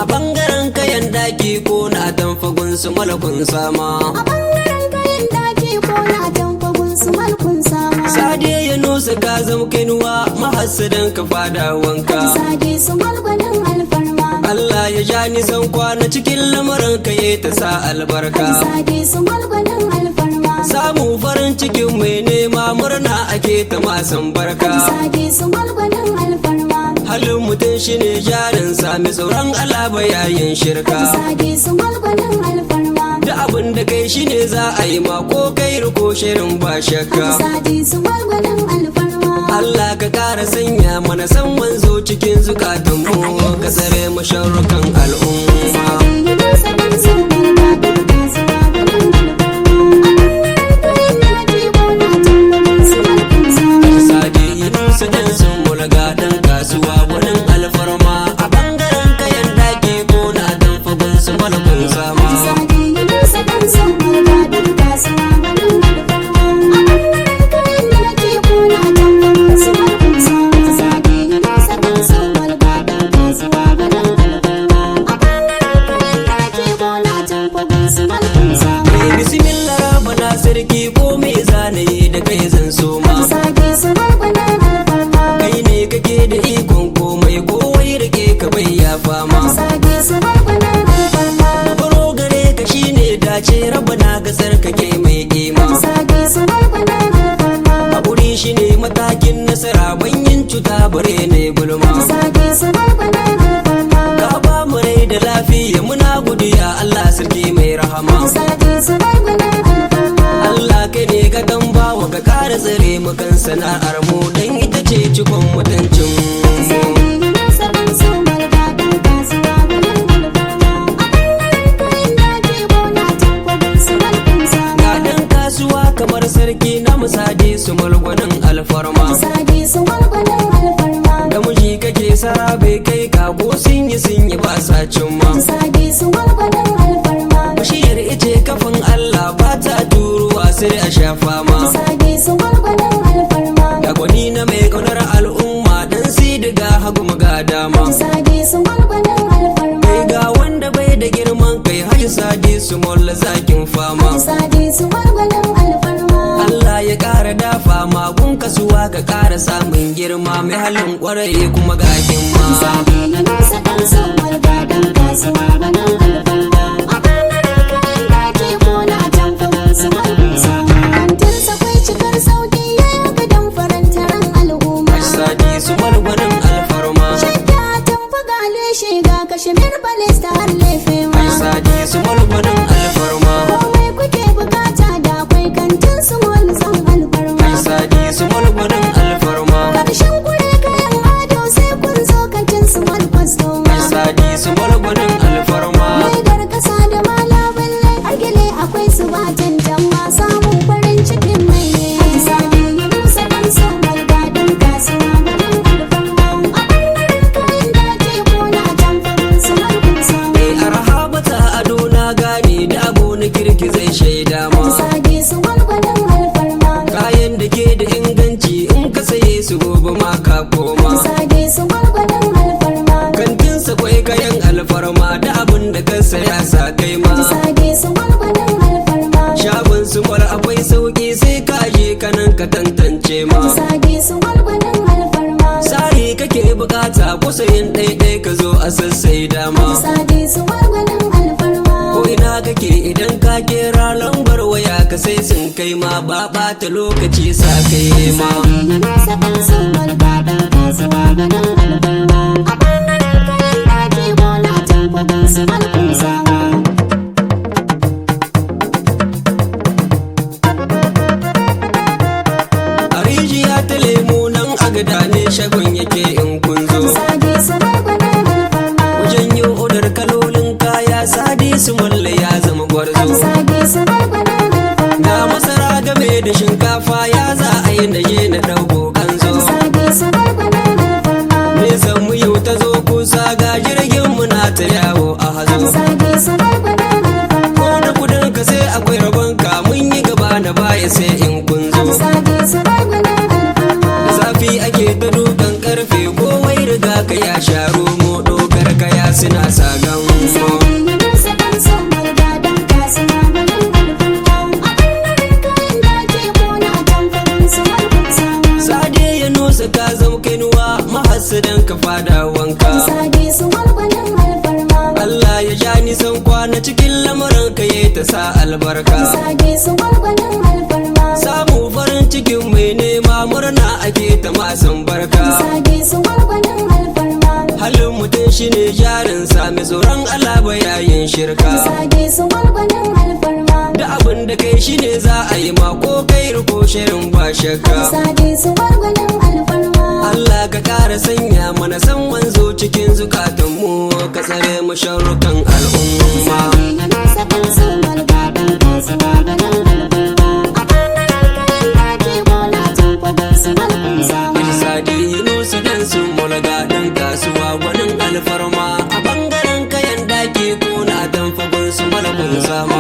A bangaren kayan daki ko na atamfagun su malakun sama. A bangaren kayan daki ko na atamfagun su malkun sama. Sade ya nusa ka zama kainuwa, mahassadan ka fada wanka. Sade su malgwanin alfarma. Allah ya ja nisan kwana cikin lamarin ka ya ta sa albarka. Sade su malgwanin alfarma. Samu farin cikin mai nema, murna ake ta masan barka. Sade su malgwanin alfarma. Halin mutum shine jarin sami tsoron Allah bayayin shirka. Sade su malgwanin alfarma. Da abin da kai shine za a yi ma, ko kai riko shirin ba shakka. Sade su malgwanin alfarma. Allah ka ƙara sanya mana san wanzo cikin zukatanmu, ka tsare mu sharrukan al'umma. Sade ya nusa dan su malgwanin kasuwa gwanin alfarma. A bangaren kayan daki ko na atamfagun su malkun sama. Sade Yunusa dan sun mulga dan kasuwa wurin alfarma, a bangaren kayan daki ko na atamfagun su malakun sama. Sade ya nusa dan su malgwanin kasuwa gwanin alfarma. A bangaren kayan daki ko na atamfagun su malkun sama. Sade ya nusa dan su malgwanin kasuwa gwanin alfarma. A bangaren kayan daki ko na atamfagun su malkun sama. Mai bismillah rabana sarki, ko mai zanayi da kai zan soma. Sade su malgwanin alfarma. Kai ne kake da ikon komai, kowai rike ka bai ya fama. Sade su malgwanin alfarma. Baro gare ka shine dace, rabana ga sarkake mai kima. Sade su malgwanin alfarma. Hakuri shine matakin nasara, banyin cuta bare ne gulma. Sade su malgwanin alfarma. Ka ba mu rai da lafiya, muna godiya Allah sarki mai rahama. Sade su malgwanin alfarma. Allah kai ne ka dan bawa, ka kara tsare mu kan sana'ar mu, dan ita ce cikon mutuncin mu. Sade ya nusa dan su malgwanin kasuwa gwanin alfarma. A bangaren kayan daki ko na atamfagun su malkun sama. Ga dan kasuwa kamar sarki na musade su malgwanin alfarma. Sade su malgwanin alfarma. Da muji kake sara bai kai ka ko sun yi ba sa cimma. Sade su malgwanin alfarma. Bishiyar ice kafin Allah ba ta turuwa sai a shafa ma. Sade su malgwanin alfarma. Ga gwani na mai kaunar al'umma, dan sidiga hagu ga dama. Sade su malgwanin alfarma. Kai ga wanda bai da girman kai, haji sadi su molla zakin fama. Sade su malgwanin alfarma. Allah ya ƙara dafa magun kasuwa, ka ƙara samun girma, mai halin ƙwarai kuma ga himma. Sade ya nusa dan su malgwanin kasuwa gwanin alfarma. A bangaren kayan daki ko na atamfagun su malkun sama. Kantinsa kwai cikar sauki, ya yi don faranta ran al'umma. Haji sadi su malgwanin alfarma. Shadda tamfa ga leshe ga kashmir balista har lefe ma. Haji sadi su malgwanin alfarma. Komai kuke bukata da akwai kantin su zan alfarma. Haji sadi su malgwanin alfarma. Karshen kure kayan ado sai kun zo kantin su mall kwastoma. Haji sadi su malgwanin alfarma. Ledar kasa da malaballe har gele akwai su ba tantan ma, samun farin cikin mai ne. Haji Sadi ya nusa dan su malgadin kasuwa gwanin alfarma. A bangaren kayan daki ko na atamfagun su malkun sama. Mai arha bata ado na gane da abu na kirki zai shaida ma. Sade su malgwanin alfarma. Kayan da ke da inganci, in ka saye su gobe ma ka koma. Sade su malgwanin alfarma. Kantinsa kwai kayan alfarma, da abin da ka saya sa kai ma. Sade su malgwanin alfarma. Shagon su mara akwai sauki, sai ka je kanan ka tantance ma. Sade su malgwanin alfarma. Sari kake bukata ko sayin ɗaiɗai, ka zo a sassai dama. Sade su malgwanin alfarma. Ko ina kake, idan ka kera lambar waya ka sai sun kai ma, ba ɓata lokaci sa kai ma. Sade ya nusa dan su malgwanin kasuwa gwanin alfarma. A bangaren kayan daki ko na atamfagun su malkun sama. A rijiya ta lemu nan a gada ne shagon yake in kun zo. Sade su malgwanin alfarma. Wajen yi odar kalolin kaya, sadi su malla ya zama gwarzo. Sade su malgwanin alfarma. Ga masara game da shinkafa, ya za a yi na je na ɗauko kanzo. Sade su malgwanin alfarma. Nisan mu yau ta zo kusa, ga jirgin mu na ta yawo a hazo. Sade su malgwanin alfarma. Ko da kudin ka sai akwai rabon ka, mun yi gaba na baya sai in kun zo. Sade su malgwanin alfarma. Da zafi ake ta dukan karfe, komai riga ka ya sha romo, dokar kaya suna sa. Na cikin lamuran ka yi ta sa albarka. Sade su gwargwanin alfarma. Samu farin cikin mai nema murna ake ta masan barka. Sade su gwargwanin alfarma. Halin mutum shine jarin sa mai tsoron Allah ba yayin shirka. Sade su gwargwanin alfarma. Da abin da kai shine za a yi ma ko kai riko shirin ba shakka. Sade su gwargwanin alfarma. Allah ka ƙara sanya mana san wanzo cikin zukatanmu ka tsare mu sharrukan al'umma. Sadi Yunusu dan sun mulga dan kasuwa gwanin alfarma a bangaren kayan daki ko na tamfagun su malakun sama.